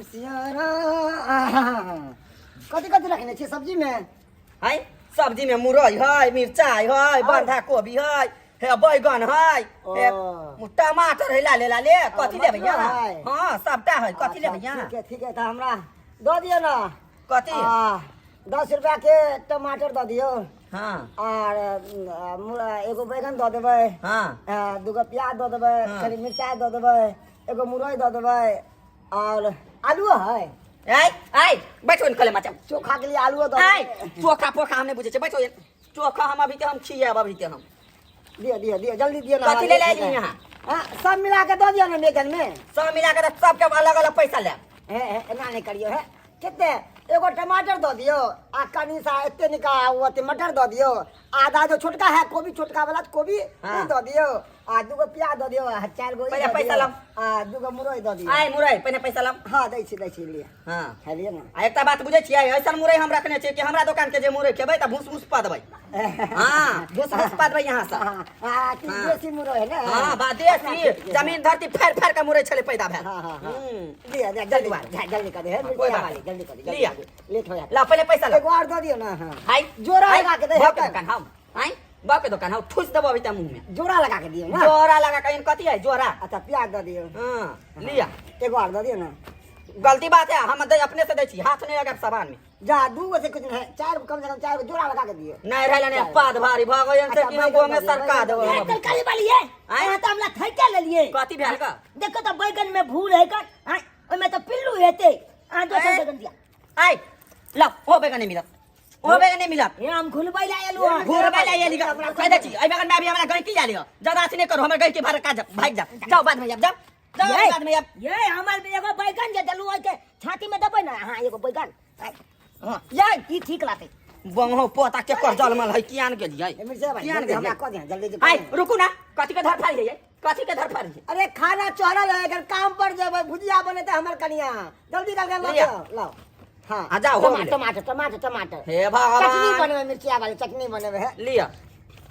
सिया राम। कथी कथी रखने छियै सब्जीमे? है सब्जी में मुरई है, मिरचाई है, बंधा कोबी है, हे बैगन है, हे ओ। टमाटर है, लाले लाले। कथी लेबै मटर अहाँ? है। हाँ, सबटा है। कथी लेबै अच्छा, अहाँ? ठीक है, ठीक है, तऽ हमरा दऽ दियौ ने। कथी? 10 रुपया के टमाटर दऽ दियौ। आर एगो बैगन दऽ देबै। दूगो प्याज दऽ देबै। कनि मिरचाइ दऽ देबै, एगो मुरई दऽ देबै और आलूओ है। आइ आइ बैठो ने कले मचा। चोखा के लिए आलूओ दऽ आइ देबै। चोखा पोखा हम नहि बुझै छियै। बैठो, चोखा हम अभी के हम खियाब, अभी के हम। दिअ दिअ दिअ, जल्दी दिअ ना। कथी ले ले एली यहाँ? हाँ, सब मिला के दऽ दिअ ने मेजन में। सब मिला के तऽ सबके अलग अलग पैसा लेब। हे हे, एना नहि करियौ। हे, कते? एगो टमाटर दऽ दियौ आ कनि सा एते निका ओ अथी मटर दऽ दियौ, आधा जो छोटका है कोबी, छोटका वाला कोबी उ दऽ दियौ आ दूगो प्याज दऽ दियौ आ चारि गो ई पहिले दऽ पैसा दियौ लाउ। आ दूगो मुरई दऽ दियौ। आइ मुरई, पहिने पैसा लाउ। हाँ, दै छी, दै छी, लिअ। खेलियै ने। आ एकटा बात बुझै छियै? ऐसन मुरई हम रखने छियै कि हमरा दोकान के जे मुरई खेबै तऽ भूस भूस पा देबै। हाँ, भूस भूस पा देबै यहाँ से। हाँ हाँ, कि देसी मुरई है ने? हाँ, बा देसी, जमीन धरती फाड़ फाड़ के मुरई छलै पैदा भेल। हाँ हाँ हाँ दिअ दिअ, ताहि जल्दी दुआरे। जा, जल्दी कर दे हे। कोई बात वाली नहीं। जल्दी कर दे, जल्दी लिअ। कर दे, लेट हो जाता। ला, पहिले पैसा ला। एगो और दऽ दियौ ना। हाँ। हाय। जोड़ा हाय, लगा के दे। बाप के दुकान हम हाय, बाप के दुकान हम, ठूस देबो अभी त मुंह में। जोड़ा लगा के दियौ ना। जोड़ा लगा के कथी है जोड़ा? अच्छा, प्याज दऽ दियौ। हाँ, लिया। एगो और दऽ दियौ ना। गलती बात है, हम दे अपने से दै छी, हाथ नहीं लगाब सामान में। जा, दू गो से कुछ नहीं, चार गो, कम से कम चार गो जोड़ा लगा के दियौ। नहीं रहला नहीं, पाद भारी भऽ गई से कि हम गोमे सरका देबो। ए, तरकारी वाली है। आँय? अहाँ तऽ हमरा थैके लेलिए। कथी भेल का? देखो तऽ बैगन में भूर है का? आँय, ओहिमे तऽ पिल्लू हेतै। अहाँ दोसर आँय? बैगन दिया। आइ लाओ, ओ बैगन नहीं मिलत, ओ बैगन नहीं मिलत। हे, हम घुलबै ला एलु हन। घुरबै ला एली कह दै छी। एहि बैगन में अभी हमरा गैंकी आयल यऽ, ज्यादा अथी नहीं करू, हमर गैंकी भाड़ा काज भागि जाओ, जाओ, बाद में आयब, जाओ जाओ। ये, बाद में आयब। ये हमर एगो बैगन जे देलु ओहिके छाती में देबै ने अहाँ एगो बैगन। हाँ, ये ई ठीक लागतै। बंगहो पोता के कर जलमल है, कियान गेलियै? ए, मिर्चा भाई, कियान जल्दी हमरा गेलियै? कह दिया, जल्दी आइ रुकू ना, कथी के धर फाड़ी है? कथी के धर फाड़ी है? अरे, खाना चढ़ल है, अगर काम पर जेबै, भुजिया बनेतै हमर कनिया, जल्दी कर के लाओ। लिया। लाओ, हाँ। आ जाओ, हो गेलै। टमाटर, टमाटर, टमाटर। हे चटनी भगवान। बनेबै, मिर्चिया वाली चटनी बनेबै है। लिअ,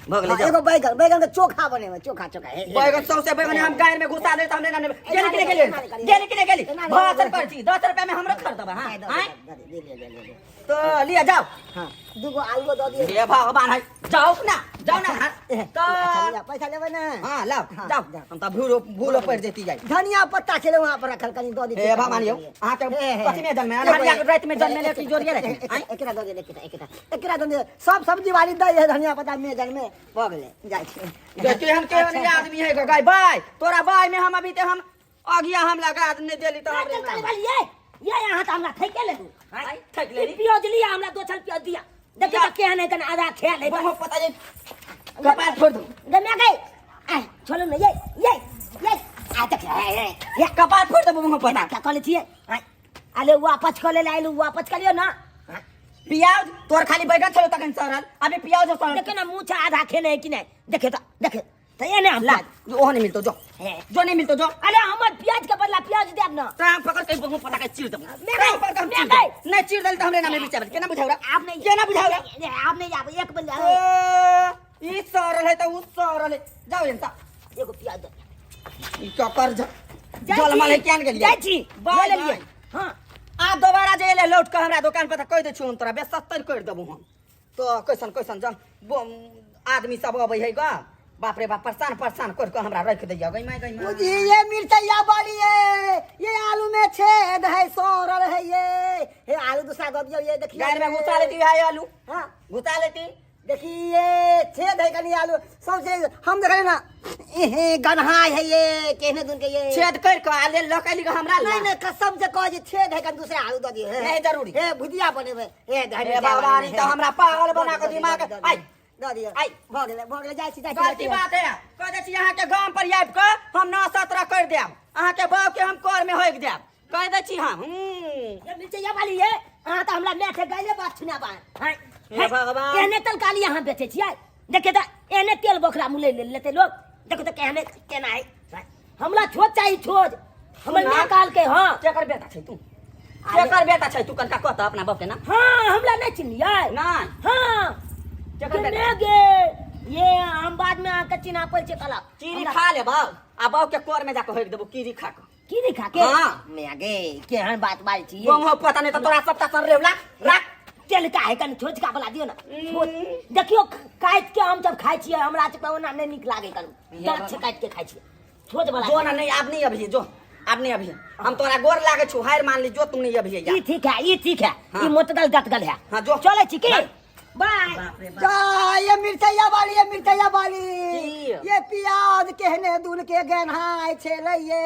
भऽ गेलै। हाँ, जाओ। एगो बैगन, बैगन के चोखा बनेबै, चोखा, चोखा। हे, हे। बैगन सौंसे बैगन हम गायर में घुसा दे त हमरे ना गेली कि नहीं गेली, गेली कि नहीं गेली? भाषण कर छी, 10 रुपया में हमरो खरीदब। हां। दे, दे, आँय? दे, दे, ले, ले, ले, ले। तो लिअ, जाओ। हाँ, दूगो आलू दऽ दियौ। हे भगवान, है जाओ ना, जाओ ना। हाँ, तो अच्छा, लिअ, पैसा लेबै ने? हाँ, लाओ। हाँ, जाओ। जाओ। हम त भूलो भूलो पड़ जेती जाई। धनिया पत्ता छलै वहाँ पर रखल, कनि दऽ दियौ। हे भगवान, यौ अहाँके कथी में जन्मे? अन्हरिया के राति में जन्मे कि जोरिया राति में? आँय? एकरा दऽ दियौ, एकरा, एकरा, एकरा दऽ दियौ। सब सब्जी वाली दै है धनिया पत्ता मेजन में। भऽ गेलै, जाइ छी। केहन केहन आदमी है गो गाय बाय, तोरा बाय में हम अभी ते हम अगिया हम लगा नहीं देली त हमरे तरकारी नाम। वाली है ये, अहाँ तऽ हमरा थैके लेलु। आँय, थैक लेली? ई प्याज लिया, हमरा दोसर प्याज दिया। देखियौ तऽ केहन है, कनि आधा खेल है। बहुत पता जे कपार फोड़ दू। गमे गई आ, छोड़ू ने, ये ये ये आ देख, हे हे ये। कपार फोड़ देबो मुँह पता। क्या कहले छियै? आँय, अरे वापस कऽ ले आयलु, वापस कऽ लियौ ना। प्याज तोर खाली बैगन छलो तखन सड़ल, अभी प्याज सड़ल। देखियौ ने, मुँह छै आधा खेने है कि नहि? देखियौ तऽ, देखियौ तऽ, एने हम ला, ओहो नहीं मिलतो, जो। हे। जो नहीं मिलतो, जो। अरे, हमर प्याज के बदला प्याज देब ना। टांग पकड़ के मुंह पता के चीर देबो। मैं टांग पकड़ के हम मैं चीर देबो। नहीं चीर देल त हमरे नामे बिचार केना बुझाउरा? आप नहीं। केना बुझाउरा? आप नहीं आब एक बदला। ओ, ई सड़ल है त उ सड़ल है, जाओ एनता। एगो प्याज दे। ई ककर जाइ जलमल है छी, कियान गेलियै? जाइ छी। बाय, लऽ लेलियै। बाय। हाँ। आ दोबारा जे एले लौट के हमरा दोकान पर त कहि दै छियौ हम तोरा बेसत्तर कर देबो हम। तो कैसन कैसन जन आदमी सब अबै है गा, बाप रे बाप, परेशान परेशान कर के हमरा रख दैया। गई माय, गई माय। बुझी ये मिर्चैया वाली ये ये आलू में छेद है, सड़ल है ये। हे, आलू दूसरा दऽ दियौ। ये देखिए। गाय में घुसा लेती है आलू। हाँ। घुसा लेती। देखिए, छेद है कनी आलू सबसे, हम देखले ना, एहे गन्हाय है ये, केहने दुन के ये। छेद कर के आ ले लकली के हमरा ला। नहीं नहीं, कसम से कह जे छेद है कनी, दूसरा आलू दऽ दियौ। हे। नहीं जरूरी। हे, भुजिया बनेबै। हे, हे भगवान, ई तऽ हमरा पागल बना के दिमाग आइ। दऽ दियौ। आइ। भऽ गेलै, भऽ गेलै, जाइ छी, जाइ छी। गलती बात है, कह दै छी अहाँके गाम पर आबि कऽ हम 9-17 कर देब, अहाँके बाप के हम कर में होइक देब, कह दै छी हम। ये मिर्चैया वाली ये, अहाँ तऽ हमरा माय के गाइले बात सुनाबा। हैं? हे भगवान। एहने तरकारी अहाँ बेचै छियै? देखियौ तऽ, एहने तेल बोखरा मुलै लेतै लोक। देखो तऽ केहने केना है। हमरा छोट चाही, छोट। हमर सुना। माय कहलकै। हाँ। केकर बेटा छै तू? केकर बेटा छै तू? कनका कहत अपना बाप के ना। हाँ, हमरा नहि चिन्हलियै? नहि। हाँ। केकर ये बेटा? मैं गे ये हम बाद में अहाँके चिन्हा पड़ै छै कला। कीड़ी खा ले बाप, आ बाप के कर में जाके होइक देबो कीड़ी खा कऽ। की नहीं खा के हाँ। मैं गे केहन बात बाज छी बंगो पता नहीं त तोरा सबटा सर रेवला राख। तेल का है कन छोटका वाला दियो ना, छोट। देखियो, काट के हम जब खाइ छियै, हमरा सबके ओना नहि नीक लागे, कन दर्द छै, काट के खाइ छियै छोट वाला। जो ना, नहीं आब नहीं अभी, जो आब नहीं अभी। हम तोरा गोर लागे छु, हार मान ली, जो तू नहीं अभी जा। ई ठीक है, ई ठीक है। हाँ। ई मोटगल गटगल है। हाँ, जो। चलै छी की? हाँ। बाय। बाप रे बाप। जा, ये मिरचैया वाली, ये मिरचैया वाली। की? ये प्याज केहने दून के गेन्हाय छेलै ये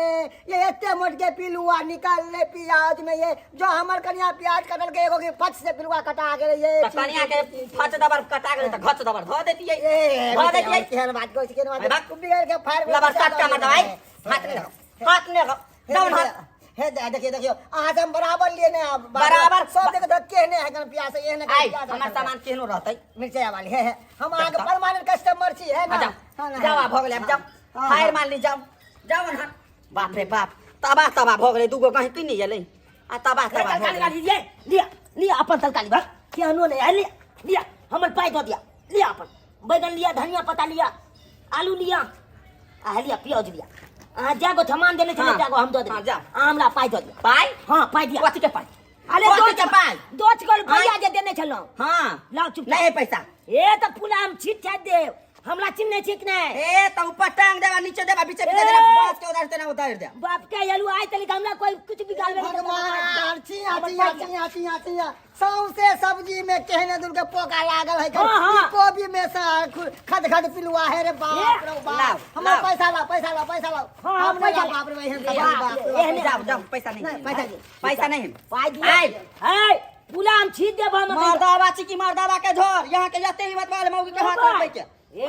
ये एते मोट के पिलुआ निकाल ले प्याज में। ये जो हमर कनिया प्याज कटल के, एगो के फच से पिलुआ कटा गेलै ये। त कनिया के फच दबर कटा गेलै त घच दबर धऽ देतियै। ए, धऽ देतियै। केहन बात कहै छी, केहन बात? अरे बाप। बिगड़ के फायर। लबर सात का मत भाई, हाथ नहीं लगाओ, हाथ नहीं लगाओ, जाओ हाथ। हे, देखियो देखियो, अहाँ से हम बराबर लिए ने आब। बराबर। सब देखो तो केहने है कन प्याज एहने आई प्याज। हमर सामान केहनो रहतै। मिरचैया वाली, हे हे, हम अहाँके परमानेंट कस्टमर छी, है ना? जाओ। हाँ ना, जाओ, हाँ। आब भऽ गेलै, आब जाओ। हाँ, हार हाँ। मान ली, जाओ जाओ ना। बाप रे बाप, तबाह तबाह भऽ गेलै। दूगो गहिकी नहि एलै आ तबाह तबाह भऽ तरकारी गेलै। लिए लिया लिया, अपन तरकारी भर केहनो नहीं है। लिया लिया, हमर पाइ दऽ दिया। लिया, अपन बैगन लिया, धनिया पत्ता लिया, आलू लिया आ लिया प्याज लिया। अहाँ जागो सामान देने छलै, हाँ। जागो हम दऽ हाँ, देबै। जाओ। अहाँ हमरा पाइ दऽ दिया। पाइ? हाँ, पाइ दिया। कथी के पाइ? अरे, कथी दोच के पाइ? दोच गो रुपैआ जे देने छलहुँ। हाँ। लाउ चुप। नहीं है पैसा। ए, तऽ पूरा हम छीट छाटि देब। हमरा चिन्है छी कि नहि? ए, त ऊपर टांग देबा, नीचे देबा, बीचे बीचे ए! देबा, बांस के उधार तेना उतार दे। बाप के एलू आइ तलिक हमरा कोई कुछ बिगाड़बे नहि करतै। भगवान, छिया छिया छिया छिया छिया, सौंसे सब्जी में केहने दूर के पोका लागल है। हाँ, हाँ। ई कोबी में से खद खद पिलुआ है रे। बाप रे बाप। लाओ, हमर लाओ। पैसा लाओ, पैसा लाओ, पैसा लाओ। हाँ, हाँ, हम नहीं पैसा लाओ, बाप रे, एहन बाप बाप रे, रे, एहने। जाओ जाओ, पैसा नहीं। नहीं, पैसा नहीं। पैसा नहीं। पाइ दिया। आइ। है पूरा हम छीट देब हम। मर्दावा छी की मर्दावा के झोर? यहाँ के जते हिम्मत वाले मौगी के हाथ लगबै के। ए।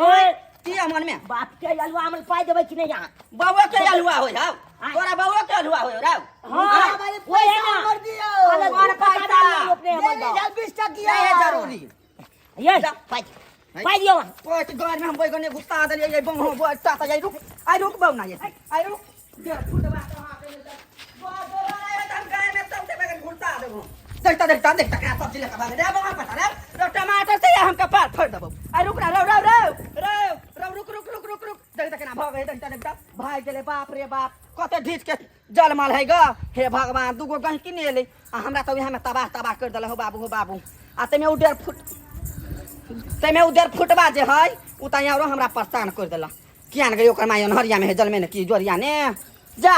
की है मन में? बाप के अलुआ, हमर पाइ देबै कि नहि अहाँ? बउआ के अलुआ होय हौ। आइ। तोरा बउआ के अलुआ होय रौ। हाँ। हमारे वही है पैसा ना। हमर दियो। अलग और पैसा पैसा। लियौ अपने हमर डेली दाও। जाल 20 टकिया। नहीं है जरूरी। ये जा। पाइ दियौ, पाइ दियौ अहाँ। कोच घर में हम बैगन घुसा देलियै, ये बंगो बच्चा त ये रुक, आई रुक बौ ना, ये आई रुक। दे फुटवा तो हाथ में दे। बा दोबारा आए त हम गाय में सबसे बैगन घुसा देबो। देखता देखता देखता का सब्जी लेके भागे रे बंगा पता रे रो टमाटर से हम कपार फोड़ देबो। आई रुक ना, रो रो रो रो रो, रुक रुक रुक रुक रुक। देखता केना भऽ गेलै, देखता देखता भाग गेलै। बाप रे बाप, कते ढीच के जलमल है ग। हे भगवान, दूगो गहिकी नहि एलै आ हमरा तऽ उएहमे तबाह तबाह करि देलक। हो बाबू, हो बाबू। आ ताहिमे ओ 1.5 फुट, ताहिमे ओ 1.5 फुटबा जे है, ओ तऽ आरो हमरा परेशान करि देलक। किया ने गई ओकर माय अन्हरिया में है जलमे ने की जोरिया ने। जा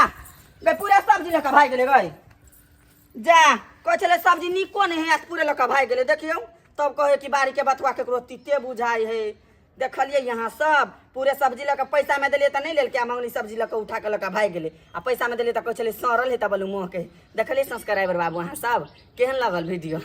गई, पूरा सब्जी लऽ कऽ भागि गेलै गई। जा, कहै छलै सब्जी नीको नहि है, पूरे लऽ कऽ भागि गेलै। देखियौ, तब कहै कि बाड़ीके बथुआ केकरो तीते बुझाइ है। देखलियै यहाँ सब पूरे सब्जी लऽ कऽ, पैसामे देलियै तऽ नहि लेलकै, आ मंगनी सब्जी लऽ कऽ उठा कऽ लऽ कऽ भागि गेलै। आ पैसामे देलियै तऽ कहै छलै सड़ल है। तऽ बोलू मुँहके। देखलियै सब्सक्राइबर बाबू, अहाँ सब केहन लगल वीडियो?